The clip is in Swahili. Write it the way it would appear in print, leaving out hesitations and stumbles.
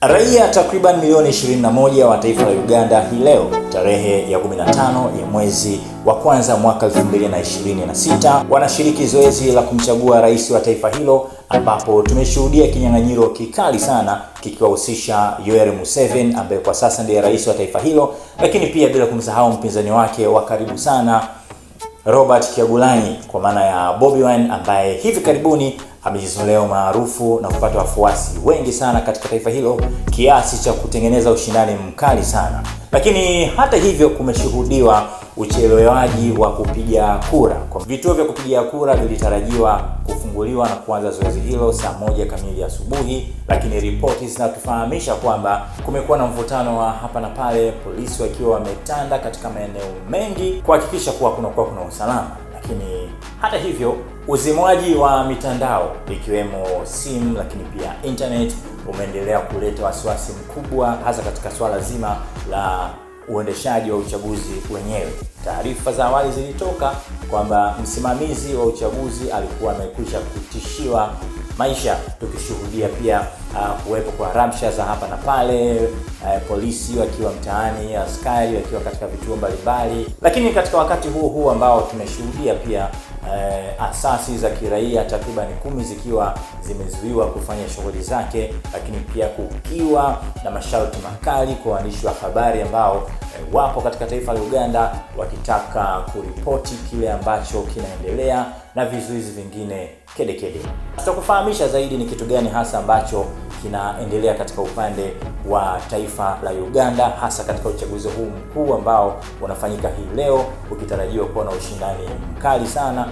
Raia takriban milioni 21 wa taifa la Uganda hii leo tarehe ya 15 ya mwezi wa kwanza mwaka 2026 wanashiriki zoezi la kumchagua rais wa taifa hilo, ambapo tumeshuhudia kinyang'anyiro kikali sana kikiwahusisha Yoweri Museveni ambaye kwa sasa ndiye rais wa taifa hilo, lakini pia bila kumsahau mpinzani wake wa karibu sana Robert Kyagulanyi kwa maana ya Bobi Wine ambaye hivi karibuni amejizolea maarufu na kupata wafuasi wengi sana katika taifa hilo kiasi cha kutengeneza ushindani mkali sana. Lakini hata hivyo, kumeshuhudiwa uchelewaji wa kupiga kura. Kwa vituo vya kupigia kura vilitarajiwa kufunguliwa na kuanza zoezi hilo saa 1 kamili asubuhi, lakini ripoti zinatufahamisha kwamba kumekuwa na mvutano wa hapa na pale, polisi wakiwa wametanda katika maeneo mengi kuhakikisha kuwa kunakuwa kuna usalama. Lakini hata hivyo, uzimwaji wa mitandao ikiwemo simu lakini pia internet umeendelea kuleta wasiwasi mkubwa, hasa katika swala zima la uendeshaji wa uchaguzi wenyewe. Taarifa za awali zilitoka kwamba msimamizi wa uchaguzi alikuwa amekwisha kutishiwa maisha, tukishuhudia pia kuwepo kwa rabsha za hapa na pale, polisi wakiwa mtaani, askari wakiwa katika vituo mbalimbali. Lakini katika wakati huo huo ambao tumeshuhudia pia asasi za kiraia takriban 10 zikiwa zimezuiwa kufanya shughuli zake, lakini pia kukiwa na masharti makali kwa waandishi wa habari ambao wapo katika taifa la Uganda wakitaka kuripoti kile ambacho kinaendelea na vizuizi vingine kedekede. Tutakufahamisha zaidi ni kitu gani hasa ambacho kinaendelea katika upande wa taifa la Uganda, hasa katika uchaguzi huu mkuu ambao unafanyika hii leo, ukitarajiwa kuwa na ushindani mkali sana.